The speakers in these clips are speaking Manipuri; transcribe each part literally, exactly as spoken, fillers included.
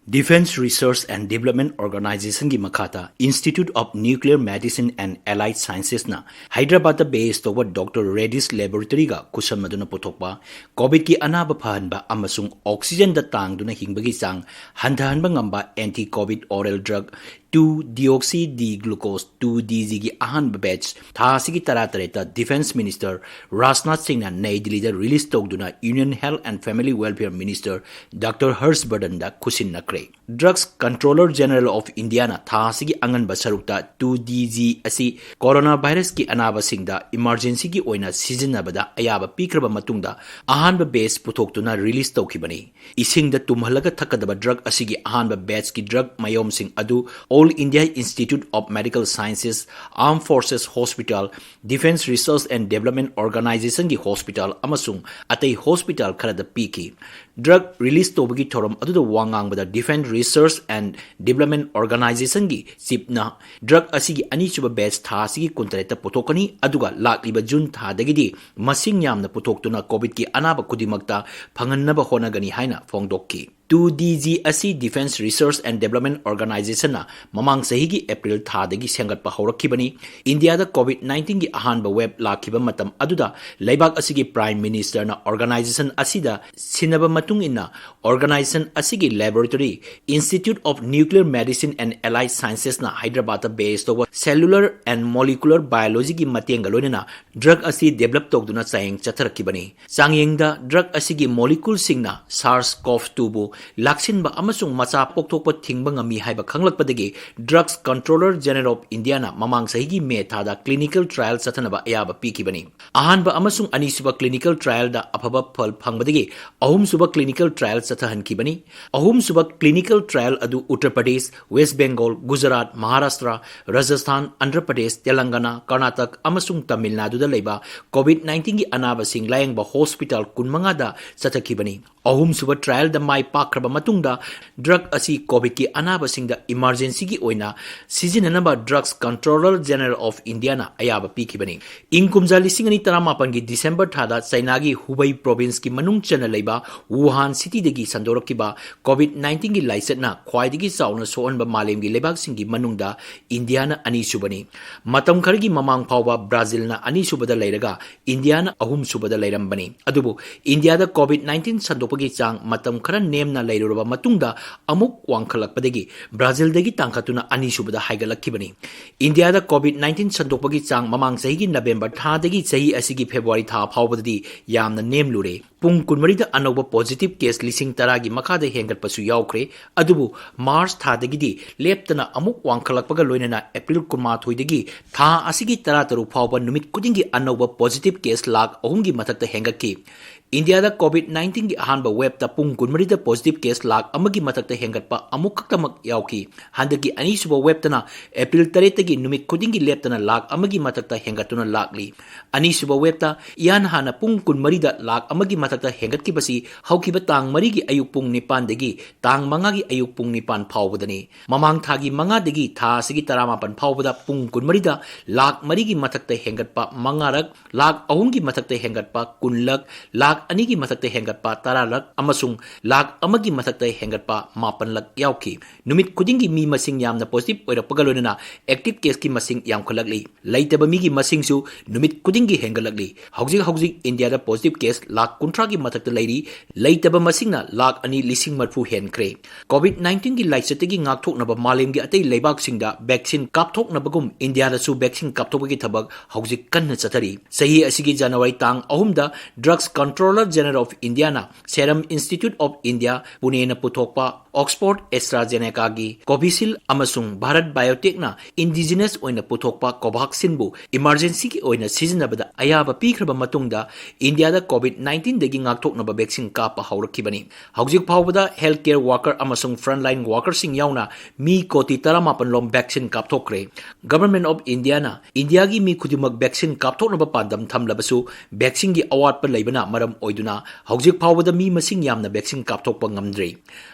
Defense Research and Development Organizationꯒꯤ ꯃꯈꯥꯗ Institute of Nuclear Medicine and Allied Sciencesꯅ ꯍꯥꯏꯗ꯭ꯔꯕꯥꯗꯇ base ꯇꯧꯕ ꯗꯣꯛꯇꯔ ꯔꯦꯗꯤꯁ ꯂꯦꯕꯣꯔꯦꯇꯔꯤꯒ ꯈꯨꯠꯁꯝꯅꯗꯨꯅ ꯄꯨꯊꯣꯛꯄ ꯀꯣꯚꯤꯗꯀꯤ ꯑꯅꯥꯕ ꯐꯍꯟꯕ ꯑꯃꯁꯨꯡ ꯑꯣꯛꯁꯤꯖꯦꯟꯗ ꯇꯥꯡꯗꯨꯅ ꯍꯤꯡꯕꯒꯤ ꯆꯥꯡ ꯍꯟꯊꯍꯟꯕ ꯉꯝꯕ anti-covid oral drug two deoxy D glucose two D Gꯒꯤ ꯑꯍꯥꯟꯕ batch ꯊꯥ ꯑꯁꯤꯒꯤ ꯇꯔꯥꯇꯔꯦꯠꯇ Defense Minister ꯔꯥꯖꯅꯥꯊ ꯁꯤꯡꯅ ꯅꯩ ꯗꯤꯜꯂꯤꯗ release ꯇꯧꯗꯨꯅ Union Health and Family Welfare Minister doctor Harsh ꯕꯔꯗꯟꯗ ꯈꯨꯠꯁꯤꯟꯅꯈ꯭ꯔꯦ꯫ Drugs Controller General of Indiaꯅ ꯊꯥ ꯑꯁꯤꯒꯤ ꯑꯉꯟꯕ ꯁꯔꯨꯛꯇ two D G ꯑꯁꯤ ꯀꯣꯔꯣꯅꯥ ꯚꯥꯏꯔꯁꯀꯤ ꯑꯅꯥꯕꯁꯤꯡꯗ emergencyꯒꯤ ꯑꯣꯏꯅ ꯁꯤꯖꯤꯟꯅꯕꯗ ꯑꯌꯥꯕ ꯄꯤꯈ꯭ꯔꯕ ꯃꯇꯨꯡꯗ ꯑꯍꯥꯟꯕ batch ꯄꯨꯊꯣꯛꯇꯨꯅ release ꯇꯧꯈꯤꯕꯅꯤ꯫ ꯏꯁꯤꯡꯗ ꯇꯨꯝꯍꯜꯂꯒ ꯊꯛꯀꯗꯕ drug ꯑꯁꯤꯒꯤ ꯑꯍꯥꯟꯕ batchꯀꯤ drug ꯃꯌꯣꯝꯁꯤꯡ ꯑꯗꯨ All India Institute of Medical Sciences, Armed Forces Hospital, Defense Research and Development Organizationꯒꯤ hospital ꯑꯃꯁꯨꯡ ꯑꯇꯩ hospital ꯈꯔꯗ ꯄꯤꯈꯤ꯫ Drug release ꯇꯧꯕꯒꯤ ꯊꯧꯔꯝ ꯑꯗꯨꯗ ꯋꯥ ꯉꯥꯡꯕꯗ Defense Research and Development Organizationꯒꯤ chiefꯅ drug ꯑꯁꯤꯒꯤ ꯑꯅꯤꯁꯨꯕ batch ꯊꯥ ꯑꯁꯤꯒꯤ ꯀꯨꯟꯇꯔꯦꯠꯇ ꯄꯨꯊꯣꯛꯀꯅꯤ, ꯑꯗꯨꯒ ꯂꯥꯛꯂꯤꯕ June ꯊꯥꯗꯒꯤꯗꯤ ꯃꯁꯤꯡ ꯌꯥꯝꯅ ꯄꯨꯊꯣꯛꯇꯨꯅ ꯀꯣꯚꯤꯗꯀꯤ ꯑꯅꯥꯕ ꯈꯨꯗꯤꯡꯃꯛꯇ ꯐꯪꯍꯟꯅꯕ ꯍꯣꯠꯅꯒꯅꯤ ꯍꯥꯏꯅ ꯐꯣꯡꯗꯣꯛꯈꯤ꯫ Two D G ꯑꯁꯤ Defense Research and Development Organizationꯅ ꯃꯃꯥꯡ ꯆꯍꯤꯒꯤ April ꯊꯥꯗꯒꯤ ꯁꯦꯝꯒꯠꯄ ꯍꯧꯔꯛꯈꯤꯕꯅꯤ꯫ ꯏꯟꯗꯤꯌꯥꯗ ꯀꯣꯚꯤꯗ ꯅꯥꯏꯟꯇꯤꯟꯒꯤ ꯑꯍꯥꯟꯕ wave ꯂꯥꯛꯈꯤꯕ ꯃꯇꯝ ꯑꯗꯨꯗ ꯂꯩꯕꯥꯛ ꯑꯁꯤꯒꯤ Prime Ministerꯅ organization ꯑꯁꯤꯗ ꯁꯤꯟꯅꯕ ꯃꯇꯨꯡ ꯏꯟꯅ organization ꯑꯁꯤꯒꯤ laboratory Institute of Nuclear Medicine and Allied Sciencesꯅ ꯍꯥꯏꯗ꯭ꯔꯕꯥꯗꯇ base ꯇꯧꯕ cellular and molecular biologyꯒꯤ ꯃꯇꯦꯡꯒ ꯂꯣꯏꯅꯅ drug ꯑꯁꯤ develop ꯇꯧꯗꯨꯅ ꯆꯥꯡꯌꯦꯡ ꯆꯠꯊꯔꯛꯈꯤꯕꯅꯤ꯫ ꯆꯥꯡꯌꯦꯡꯗ drug ꯑꯁꯤꯒꯤ moleculeꯁꯤꯡꯅ SARS-CoV-twoꯕꯨ ꯂꯥꯛꯁꯤꯟꯕ ꯑꯃꯁꯨꯡ ꯃꯆꯥ ꯄꯣꯛꯊꯣꯛꯄ ꯊꯤꯡꯕ ꯉꯝꯃꯤ ꯍꯥꯏꯕ ꯈꯪꯂꯛꯄꯗꯒꯤ Drugs Controller General of Indiaꯅ ꯃꯃꯥꯡ ꯆꯍꯤꯒꯤ ꯃꯦ ꯊꯥꯗ clinical trial ꯆꯠꯊꯅꯕ ꯑꯌꯥꯕ ꯄꯤꯈꯤꯕꯅꯤ꯫ ꯑꯍꯥꯟꯕ ꯑꯃꯁꯨꯡ ꯑꯅꯤꯁꯨꯕ clinical trialꯗ ꯑꯐꯕ ꯐꯜ ꯐꯪꯕꯗꯒꯤ ꯑꯍꯨꯝꯁꯨꯕ clinical trial ꯆꯠꯊꯍꯟꯈꯤꯕꯅꯤ꯫ ꯑꯍꯨꯝꯁꯨꯕ clinical trial ꯑꯗꯨ ꯎꯠꯇꯔ ꯄ꯭ꯔꯗꯦꯁ, ꯋꯦꯁ꯭ꯠ ꯕꯦꯡꯒꯣꯜ, ꯒꯨꯖꯔꯥꯠ, ꯃꯍꯥꯔꯥꯁ꯭ꯇ꯭ꯔ, ꯔꯥꯖꯁꯊꯥꯟ, ꯑꯟꯙ꯭ꯔ ꯄ꯭ꯔꯗꯦꯁ, ꯇꯦꯂꯪꯒꯅꯥ, ꯀꯔꯅꯥꯇꯛ ꯑꯃꯁꯨꯡ ꯇꯥꯃꯤꯜ ꯅꯥꯗꯨꯗ ꯂꯩꯕ ꯀꯣꯚꯤꯗ ꯅꯥꯏꯟꯇꯤꯟꯒꯤ ꯑꯅꯥꯕꯁꯤꯡ ꯂꯥꯌꯦꯡꯕ ꯍꯣꯁꯄꯤꯇꯥꯜ ꯀꯨꯟꯃꯉꯥꯗ ꯆꯠꯊꯈꯤꯕꯅꯤ꯫ ꯑꯍꯨꯝꯁꯨꯕ trialꯗ ꯃꯥꯏ ꯄꯥꯛꯈ꯭ꯔꯕ ꯃꯇꯨꯡꯗ drug ꯑꯁꯤ COVIDꯀꯤ ꯑꯅꯥꯕꯁꯤꯡꯗ emergencyꯒꯤ ꯑꯣꯏꯅ ꯁꯤꯖꯤꯟꯅꯅꯕ Drugs Controller General of Indiaꯅ ꯑꯌꯥꯕ ꯄꯤꯈꯤꯕꯅꯤ꯫ ꯏꯪ ꯀꯨꯝꯖꯥ ꯂꯤꯁꯤꯡ ꯑꯅꯤ ꯇꯔꯥꯃꯥꯄꯟꯒꯤ December ꯊꯥꯗ Chinaꯒꯤ Hubei provinceꯀꯤ ꯃꯅꯨꯡ ꯆꯟꯅ ꯂꯩꯕ Wuhan cityꯗꯒꯤ ꯁꯟꯗꯣꯔꯛꯈꯤꯕ COVID nineteenꯒꯤ ꯂꯥꯏꯆꯠꯅ ꯈ꯭ꯋꯥꯏꯗꯒꯤ ꯆꯥꯎꯅ ꯁꯣꯛꯍꯟꯕ ꯃꯥꯂꯦꯝꯒꯤ ꯂꯩꯕꯥꯛꯁꯤꯡꯒꯤ ꯃꯅꯨꯡꯗ ꯏꯟꯗꯤꯌꯥꯅ ꯑꯅꯤꯁꯨꯕꯅꯤ꯫ ꯃꯇꯝ ꯈꯔꯒꯤ ꯃꯃꯥꯡ ꯐꯥꯎꯕ ꯕ꯭ꯔꯥꯖꯤꯜꯅ ꯑꯅꯤꯁꯨꯕꯗ ꯂꯩꯔꯒ ꯏꯟꯗꯤꯌꯥꯅ ꯑꯍꯨꯝꯁꯨꯕꯗ ꯂꯩꯔꯝꯕꯅꯤ꯫ ꯑꯗꯨꯕꯨ ꯏꯟꯗꯤꯌꯥꯗ COVID nineteen ꯁꯟꯗꯣꯛꯄꯒꯤ ꯆꯥꯡ ꯃꯇꯝ ꯈꯔ ꯅꯦꯝꯅ ꯂꯩꯔꯨꯔꯕ ꯃꯇꯨꯡꯗ ꯑꯃꯨꯛ ꯋꯥꯡꯈꯠꯂꯛꯄꯗꯒꯤ ꯕ꯭ꯔꯥꯖꯤꯜꯗꯒꯤ ꯇꯥꯡꯈꯠꯇꯨꯅ ꯑꯅꯤꯁꯨꯕꯗ ꯍꯥꯏꯒꯠꯂꯛꯈꯤꯕꯅꯤ꯫ ꯏꯟꯗꯤꯌꯥꯗ COVID nineteen ꯁꯟꯗꯣꯛꯄꯒꯤ ꯆꯥꯡ ꯃꯃꯥꯡ ꯆꯍꯤꯒꯤ November ꯊꯥꯗꯒꯤ ꯆꯍꯤ ꯑꯁꯤꯒꯤ February ꯊꯥ ꯐꯥꯎꯕꯗꯗꯤ ꯌꯥꯝꯅ ꯅꯦꯝꯂꯨꯔꯦ꯫ ꯄꯨꯡ ꯀꯨꯟꯃꯔꯤꯗ ꯑꯅꯧꯕ positive case ꯂꯤꯁꯤꯡ ꯇꯔꯥꯒꯤ ꯃꯈꯥꯗ ꯍꯦꯟꯒꯠꯄꯁꯨ ꯌꯥꯎꯈ꯭ꯔꯦ꯫ ꯑꯗꯨꯕꯨ March ꯊꯥꯗꯒꯤꯗꯤ ꯂꯦꯞꯇꯅ ꯑꯃꯨꯛ ꯋꯥꯡꯈꯠꯂꯛꯄꯒ ꯂꯣꯏꯅꯅ April ꯀꯨꯟꯃꯥꯊꯣꯏꯗꯒꯤ ꯊꯥ ꯑꯁꯤꯒꯤ ꯇꯔꯥꯇꯔꯨꯛ ꯐꯥꯎꯕ ꯅꯨꯃꯤꯠ ꯈꯨꯗꯤꯡꯒꯤ ꯑꯅꯧꯕ positive case ꯂꯥꯈ ꯑꯍꯨꯝꯒꯤ ꯃꯊꯛꯇ ꯍꯦꯟꯒꯠꯈꯤ꯫ ꯏꯟꯗꯤꯌꯥꯗ COVID nineteenꯒꯤ ꯑꯍꯥꯟꯕ waveꯇ ꯄꯨꯡ ꯀꯨꯟꯃꯔꯤꯗ positive case ꯂꯥꯈ ꯑꯃꯒꯤ ꯃꯊꯛꯇ ꯍꯦꯟꯒꯠꯄ ꯑꯃꯨꯛꯈꯛꯇꯃꯛ ꯌꯥꯎꯈꯤ꯫ ꯍꯟꯗꯛꯀꯤ ꯑꯅꯤꯁꯨꯕ waveꯇꯅ April ꯇꯔꯦꯠꯇꯒꯤ ꯅꯨꯃꯤꯠ ꯈꯨꯗꯤꯡꯒꯤ ꯂꯦꯞꯇꯅ ꯂꯥꯈ ꯑꯃꯒꯤ ꯃꯊꯛꯇ ꯍꯦꯟꯒꯠꯇꯨꯅ ꯂꯥꯛꯂꯤ꯫ ꯑꯅꯤꯁꯨꯕ waveꯇ ꯏꯍꯥꯟ ꯍꯥꯟꯅ ꯄꯨꯡ ꯀꯨꯟꯃꯔꯤꯗ ꯂꯥꯈ ꯑꯃꯒꯤ ꯃꯊꯛꯇ ꯍꯦꯟꯒꯠꯈꯤꯕꯁꯤ ꯍꯧꯈꯤꯕ ꯇꯥꯡ ꯃꯔꯤꯒꯤ ꯑꯌꯨꯛ ꯄꯨꯡ ꯅꯤꯄꯥꯟꯗꯒꯤ ꯇꯥꯡ ꯃꯉꯥꯒꯤ ꯑꯌꯨꯛ ꯄꯨꯡ ꯅꯤꯄꯥꯟ ꯐꯥꯎꯕꯗꯅꯤ꯫ ꯃꯃꯥꯡ ꯊꯥꯒꯤ ꯃꯉꯥꯗꯒꯤ ꯊꯥ ꯑꯁꯤꯒꯤ ꯇꯔꯥꯃꯥꯄꯟ ꯐꯥꯎꯕꯗ ꯄꯨꯡ ꯀꯨꯟꯃꯔꯤꯗ ꯂꯥꯈ ꯃꯔꯤꯒꯤ ꯃꯊꯛꯇ ꯍꯦꯟꯒꯠꯄ ꯃꯉꯥꯔꯛ, ꯂꯥꯈ ꯑꯍꯨꯝꯒꯤ ꯃꯊꯛꯇ ꯍꯦꯟꯒꯠꯄ ꯀꯨꯟꯂꯛ, ꯂꯥꯈ ꯑꯅꯤꯒꯤ ꯃꯊꯛꯇ ꯍꯦꯟꯒꯠꯄ ꯇꯔꯥꯂꯛ ꯑꯃꯁꯨꯡ ꯂꯥꯈ ꯑꯃꯒꯤ ꯃꯊꯛꯇ ꯍꯦꯟꯒꯠꯄ ꯃꯥꯄꯟꯂꯛ ꯌꯥꯎꯈꯤ꯫ ꯅꯨꯃꯤꯠ ꯈꯨꯗꯤꯡꯒꯤ ꯃꯤ ꯃꯁꯤꯡ ꯌꯥꯝꯅ positive ꯑꯣꯏꯔꯛꯄꯒ ꯂꯣꯏꯅꯅ active caseꯀꯤ ꯃꯁꯤꯡ ꯌꯥꯝꯈꯠꯂꯛꯂꯤ꯫ ꯂꯩꯇꯕ ꯃꯤꯒꯤ ꯃꯁꯤꯡꯁꯨ ꯅꯨꯃꯤꯠ ꯈꯨꯗꯤꯡꯒꯤ ꯍꯦꯟꯒꯠꯂꯛꯂꯤ꯫ ꯍꯧꯖꯤꯛ ꯍꯧꯖꯤꯛ ꯏꯟꯗꯤꯌꯥꯗ positive case ꯂꯥꯈ ꯀꯨꯟꯊ꯭ꯔꯥꯒꯤ ꯃꯊꯛꯇ ꯂꯩꯔꯤ꯫ ꯂꯩꯇꯕ ꯃꯁꯤꯡꯅ ꯂꯥꯈ ꯑꯅꯤ ꯂꯤꯁꯤꯡ ꯃꯔꯤꯐꯨ ꯍꯦꯟꯈ꯭ꯔꯦ꯫ COVID nineteenꯒꯤ ꯂꯥꯏꯆꯠꯇꯒꯤ ꯉꯥꯛꯊꯣꯛꯅꯕ ꯃꯥꯂꯦꯝꯒꯤ ꯑꯇꯩ ꯂꯩꯕꯥꯛꯁꯤꯡꯗ vaccine ꯀꯥꯞꯊꯣꯛꯅꯕꯒꯨꯝ ꯏꯟꯗꯤꯌꯥꯗꯁꯨ vaccine ꯀꯥꯞꯊꯣꯛꯄꯒꯤ ꯊꯕꯛ ꯍꯧꯖꯤꯛ ꯀꯟꯅ ꯆꯠꯊꯔꯤ꯫ ꯆꯍꯤ ꯑꯁꯤꯒꯤ January ꯇꯥꯡ ꯑꯍꯨꯝꯗ Drugs Controller General of Indiaꯅ Serum Institute of India, Puneꯅ ꯄꯨꯊꯣꯛꯄ Oxford AstraZenecaꯒꯤ Covishield ꯑꯃꯁꯨꯡ Bharat Biotechꯅ indigenous ꯑꯣꯏꯅ ꯄꯨꯊꯣꯛꯄ Covaxinꯕꯨ emergencyꯒꯤ ꯑꯣꯏꯅ ꯁꯤꯖꯤꯟꯅꯕꯗ ꯑꯌꯥꯕ ꯄꯤꯈ꯭ꯔꯕ ꯃꯇꯨꯡꯗ ꯏꯟꯗꯤꯌꯥꯗ COVID nineteenꯗꯒꯤ ꯉꯥꯛꯊꯣꯛꯅꯕ vaccine ꯀꯥꯞꯄ ꯍꯧꯔꯛꯈꯤꯕꯅꯤ꯫ ꯍꯧꯖꯤꯛ ꯐꯥꯎꯕꯗ healthcare worker ꯑꯃꯁꯨꯡ frontline workerꯁꯤꯡ ꯌꯥꯎꯅ ꯃꯤ ꯀꯣꯇꯤ ꯇꯔꯥꯃꯥꯄꯟ ꯂꯣꯝ vaccine ꯀꯥꯞꯊꯣꯛꯈ꯭ꯔꯦ꯫ Government of Indiaꯅ ꯏꯟꯗꯤꯌꯥꯒꯤ ꯃꯤ ꯈꯨꯗꯤꯡꯃꯛ vaccine ꯀꯥꯞꯊꯣꯛꯅꯕ ꯄꯥꯟꯗꯝ ꯊꯝꯂꯕꯁꯨ, vaccineꯒꯤ ꯑꯋꯥꯠꯄ ꯂꯩꯕꯅ ꯃꯔꯝ ꯑꯣꯏꯗꯨꯅ ꯍꯧꯖꯤꯛ ꯐꯥꯎꯕꯗ ꯃꯤ ꯃꯁꯤꯡ ꯌꯥꯝꯅ vaccine ꯀꯥꯞꯊꯣꯛꯄ ꯉꯝꯗ꯭ꯔꯤ꯫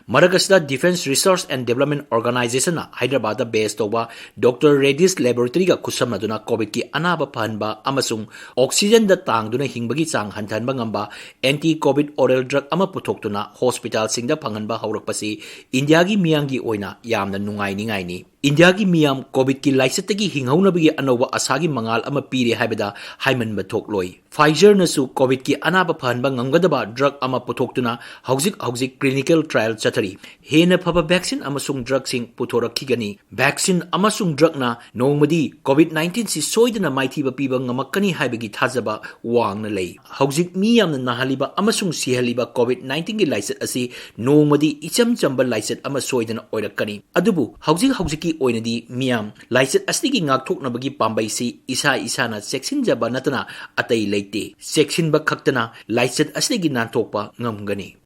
ꯃꯔꯛ ꯑꯁꯤꯗ Defence Research and Development Organizationꯅ ꯍꯥꯏꯗ꯭ꯔꯕꯥꯗꯇ base ꯇꯧꯕ Doctor Reddy's Laboratoryꯒ ꯈꯨꯠꯁꯝꯅꯗꯨꯅ COVIDꯀꯤ ꯑꯅꯥꯕ ꯐꯍꯟꯕ ꯑꯃꯁꯨꯡ oxygenꯗ ꯇꯥꯡꯗꯨꯅ ꯍꯤꯡꯕꯒꯤ ꯆꯥꯡ ꯍꯟꯊꯍꯟꯕ ꯉꯝꯕ anti COVID oral drug ꯑꯃ ꯄꯨꯊꯣꯛꯇꯨꯅ hospitalꯁꯤꯡꯗ ꯐꯪꯍꯟꯕ ꯍꯧꯔꯛꯄꯁꯤ ꯏꯟꯗꯤꯌꯥꯒꯤ ꯃꯤꯌꯥꯝꯒꯤ ꯑꯣꯏꯅ ꯌꯥꯝꯅ ꯅꯨꯡꯉꯥꯏꯅꯤꯡꯉꯥꯏꯅꯤ꯫ ꯏꯟꯗꯤꯌꯥꯒꯤ ꯃꯤꯌꯥꯝ COVIDꯀꯤ ꯂꯥꯏꯆꯠꯇꯒꯤ ꯍꯤꯡꯍꯧꯅꯕꯒꯤ ꯑꯅꯧꯕ ꯑꯥꯁꯥꯒꯤ ꯃꯉꯥꯜ ꯑꯃ ꯄꯤꯔꯦ ꯍꯥꯏꯕꯗ ꯍꯥꯏꯃꯟꯕ ꯊꯣꯛꯂꯣꯏ꯫ Pfizerꯅꯁꯨ COVIDꯀꯤ ꯑꯅꯥꯕ ꯐꯍꯟꯕ ꯉꯝꯒꯗꯕ drug ꯑꯃ ꯄꯨꯊꯣꯛꯇꯨꯅ ꯍꯧꯖꯤꯛ ꯍꯧꯖꯤꯛ clinical trial ꯆꯠꯊꯔꯤ꯫ ꯍꯦꯟꯅ ꯐꯕ vaccine ꯑꯃꯁꯨꯡ drugꯁꯤꯡ ꯄꯨꯊꯣꯔꯛꯈꯤꯒꯅꯤ꯫ Vaccine ꯑꯃꯁꯨꯡ drugꯅ ꯅꯣꯡꯃꯗꯤ COVID nineteenꯁꯤ ꯁꯣꯏꯗꯅ ꯃꯥꯏꯊꯤꯕ ꯄꯤꯕ ꯉꯝꯃꯛꯀꯅꯤ ꯍꯥꯏꯕꯒꯤ ꯊꯥꯖꯕ ꯋꯥꯡꯅ ꯂꯩ꯫ ꯍꯧꯖꯤꯛ ꯃꯤ ꯌꯥꯝꯅ ꯅꯥꯍꯜꯂꯤꯕ ꯑꯃꯁꯨꯡ ꯁꯤꯍꯜꯂꯤꯕ COVID nineteenꯒꯤ ꯂꯥꯏꯆꯠ ꯑꯁꯤ ꯅꯣꯡꯃꯗꯤ ꯏꯆꯝ ꯆꯝꯕ ꯂꯥꯏꯆꯠ ꯑꯃ ꯁꯣꯏꯗꯅ ꯑꯣꯏꯔꯛꯀꯅꯤ꯫ ꯑꯗꯨꯕꯨ ꯍꯧꯖꯤꯛ ꯍꯧꯖꯤꯛꯀꯤ ꯑꯣꯏꯅꯗꯤ ꯃꯤꯌꯥꯝ ꯂꯥꯏꯆꯠ ꯑꯁꯤꯗꯒꯤ ꯉꯥꯛꯊꯣꯛꯅꯕꯒꯤ ꯄꯥꯝꯕꯩꯁꯤ ꯏꯁꯥ ꯏꯁꯥꯅ ꯆꯦꯛꯁꯤꯟꯖꯕ ꯅꯠꯇꯅ ꯑꯇꯩ ꯂꯩꯇꯦ꯫ ꯆꯦꯛꯁꯤꯟꯕ ꯈꯛꯇꯅ ꯂꯥꯏꯆꯠ ꯑꯁꯤꯗꯒꯤ ꯅꯥꯟꯊꯣꯛꯄ ꯉꯝꯒꯅꯤ꯫